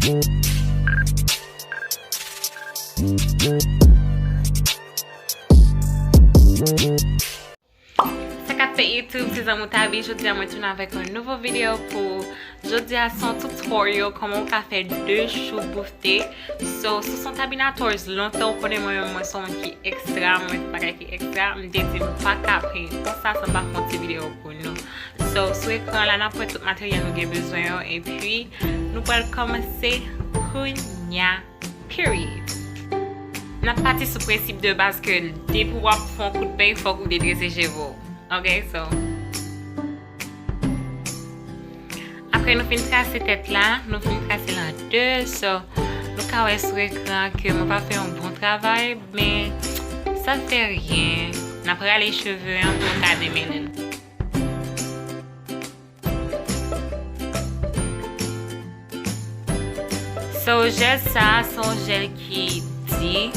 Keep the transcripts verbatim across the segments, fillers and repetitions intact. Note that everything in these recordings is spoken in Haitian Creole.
Sa k ap fèt YouTube, se zanmi w Tabi. Jodi a mwen tounen avèk yon nouvo videyo pou jodi a, se yon tutorial kòman w ka fè de chou boufte. So, si w se yon Tabinators lontan, ou konnen mwen menm, mwen se yon moun ki ekstra, mwen fè bagay ki ekstra, m te di m pa ka pran konsa san m pa fè yon ti videyo pou nou. So, sou ekran la, n ap wè tout materyèl nou gen bezwen yo, epi nou pral kòmanse kounya. Period. N ap pati sou prensip de baz ke depi w ap fè yon kout peny, fòk ou dedrese cheve w. Ok, so. Apre nou fin trase tèt la, nou fin trase l an de, so, nou ka wè sou ekran ke mwen pa fè yon bon travay, men sa fè ryen. N ap rale cheve an pou nou ka demele l. So, jèl sa, se yon jèl ki di,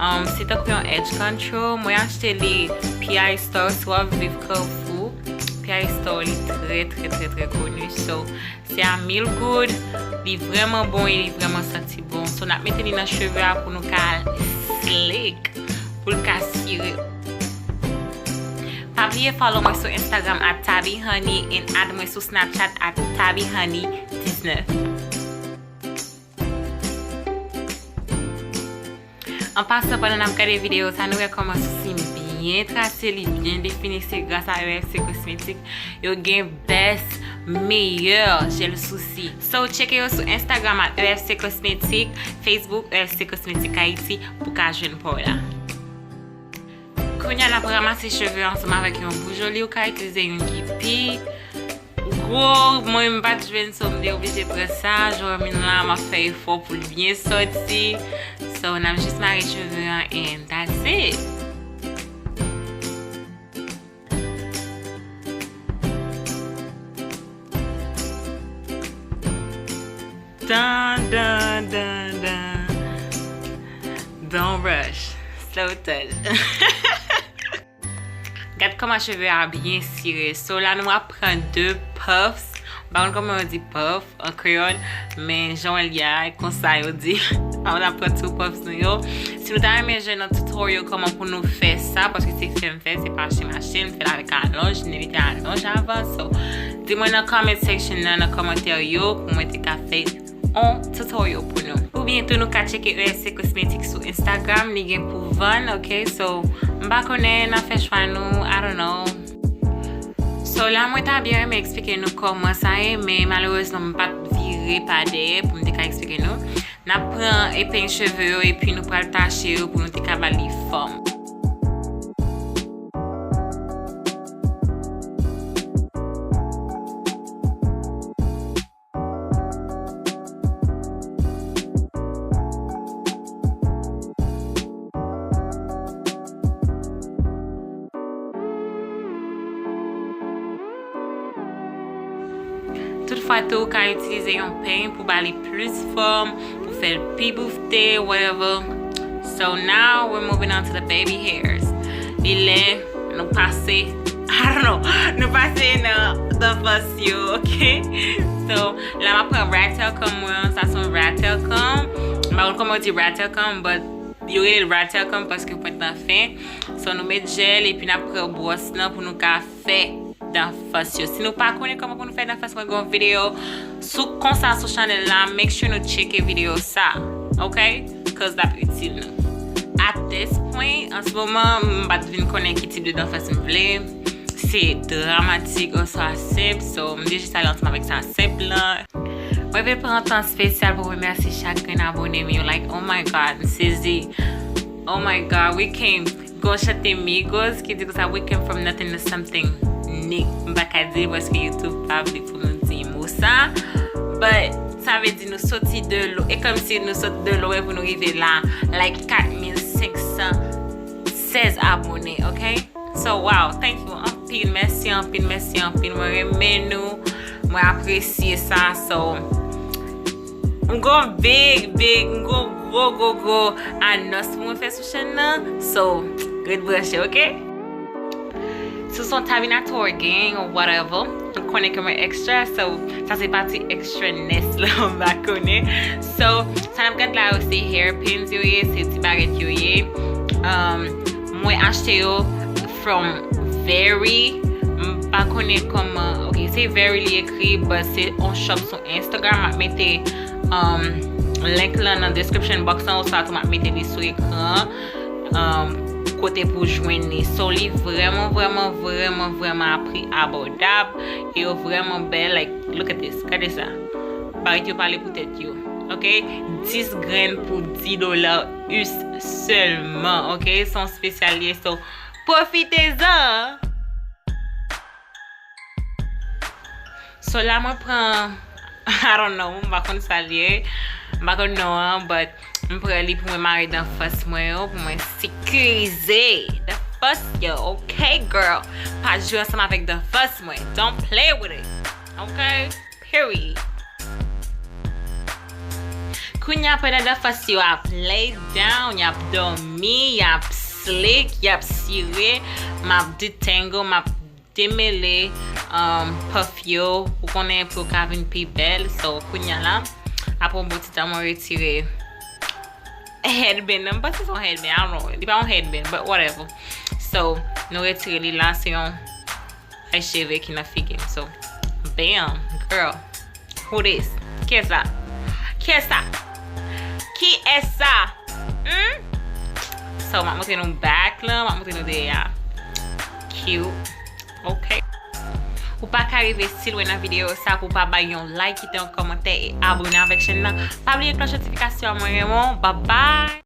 um, se tankou yon edge control. Mwen achte li P I Store, si w ap viv Carrefour. P I Store, li trè, trè, trè, trè koni. So, se a mil goud. Li vrèman bon e li vrèman santi bon. So, n ap mete li nan cheve a pou nou ka slick, pou l ka sire. Pa bliye follow mwen sou Instagram at Tabi Honey and add mwen sou Snapchat at Tabi Honey diznèf. An pasan, pandan n ap gade videyo sa, nou wè kòman sousi m byen trase, li byen defini, se gras a E F C Cosmetics. Yo gen best, meyè jèl sousi. So, tcheke yo sou Instagram at E F C Cosmetics, Facebook E F C Cosmetics Haiti pou ka jwenn pa w la. Kounye a, n ap ranmase cheve ansanm avèk yon boujoli. Ou ka itilize youn ki pi gwo. Mwen, m pa t jwenn, so m te oblije pran sa. Jan w wè m la, m ap fè efò pou l byen sòti. So, n ap jis mare cheve an, and that's it. Dan, dan, dan, dan. Don't rush. Slow touch. Gad kòman cheve a byen sire. So la, nou ap pran de puffs. M pa konn kòman yo di puff an kreyòl, men jan w wè l ye a, e konsa yo di. Ann ap pran two puffs nou yo. Si nou ta renmen jwenn yon tutorial kòman pou nou fè sa, paske se fè m fè, se pa achte machin, m fè l avèk alonj, m te mete alonj avan. So, di mwen nan comment section nan, nan kòmantè yo, pou mwen te ka fè yon tutorial pou nou. Oubyen tou, nou ka tcheke E F C Cosmetics sou Instagram, li gen pou vann, ok? So, m pa konnen, n a fè chwa nou, I don't know. So, la, mwen ta byen renmen eksplike nou kòman sa ye, men malerezman, m pa t vire pa dèyè pou m te ka eksplike nou. N ap pran epeny cheve yo, epi nou pral tache yo pou nou te ka ba li fòm. Toutfwa tou, ou ka itilize yon peny pou ba li plis fòm, pou fè l pi boufte, whatever. So now we're moving on to the baby hairs. Li lè nou pase, I don't know, nou pase nan the first yo, ok? So, la m ap pran Rat Tail Comb mwen, sa se yon Rat Tail Comb. M pa konn kòman yo di Rat Tail Comb, but yo rele l Rat Tail Comb paske pwent lan fen. So, nou met jèl epi n ap pran bwòs lan pou nou ka fè dan fas yo. Si nou pa konnen kòman pou nou fè dan fas, mwen gen yon videyo sou konsa sou chanèl la. Make sure nou tcheke videyo sa, ok? Cause l ap itil nou. At this point, an se moman, m pa t vin konnen ki tip de dan fas m vle. Se dramatik oswa senp, so m te jis ale ansanm avèk sa senp lan. Mwen vle pran tan espesyal pou remèsye chak grenn abone m yo. Like, oh my God, m sezi. Oh my God, we came, gon chante Migos ki di konsa, "We came from nothing to something." Ni, m pa ka di l paske YouTube pa vle pou nou di mo sa. But sa vle di nou soti de lwen. E kòmsi nou soti de lwen pou nou rive la. Like, kat mil senk san sèz abone, ok? So, wow, thank you anpil, mèsi anpil, mèsi anpil. Mwen renmen nou, mwen apresye sa. So, m gon big, big, m gon gwo, gwo, gwo anons pou mwen fè sou chèn nan. So, ret branche, ok? Si w se yon Tabinator gang or whatever, ou konnen ke mwen extra, so sa se pati extraness la, m pa konnen. So, sa n ap gad la yo se hairpins yo ye, se ti bagèt yo ye. Um, mwen achte yo from Very, m pa konnen kòman, ok, se Very li ekri, but se on shop sou Instagram, m ap mete um, link lan nan description box lan, oswa tou m ap mete li sou ekran an, um, kote pou jwenn li. So, li vrèman, vrèman, vrèman, vrèman a pri abòdab. E yo vrèman bèl. Like, look at this. Gade sa. Bagèt yo pale pou tèt yo. Ok? Dis grenn pou dis dola us sèlman. Ok? Se yon spesyal ye. So, pwofitezan! So la mwen pran, I don't know, m pa konn sa l ye. M pa konn non an, but m pran li pou mwen mare dan fas mwen yo, pou mwen sekirize dan fas yo, ok girl? Pa jwe ansanm avèk dan fas mwen. Don't play with it, ok? Period. Kounye a pandan dan fas yo ap lay down, y ap dòmi, y ap slick, y ap sire, m ap detangle, m ap demele um, puff yo, ou konnen pou yo ka vin pi bèl. So, kounye a la, apre yon bon ti tan, mwen retire headband nan. M panse se yon headband, I don't know. Li pa yon headband, but whatever. So, nou retire li la, se yon ay cheve ki nan figi m. So, bam, girl. Who this? Kiyès sa? Kiyès sa? Kiyès sa? Hmm? So, m ap montre nou back lan, m ap montre nou dèyè a. Cute. Ok. Ou pa ka rive si lwen nan videyo sa pou pa bay yon like, kite yon kòmantè e abone avèk chèn nan. Pa bliye klòch notifikasyon an, mwen renmen w. Bye bye!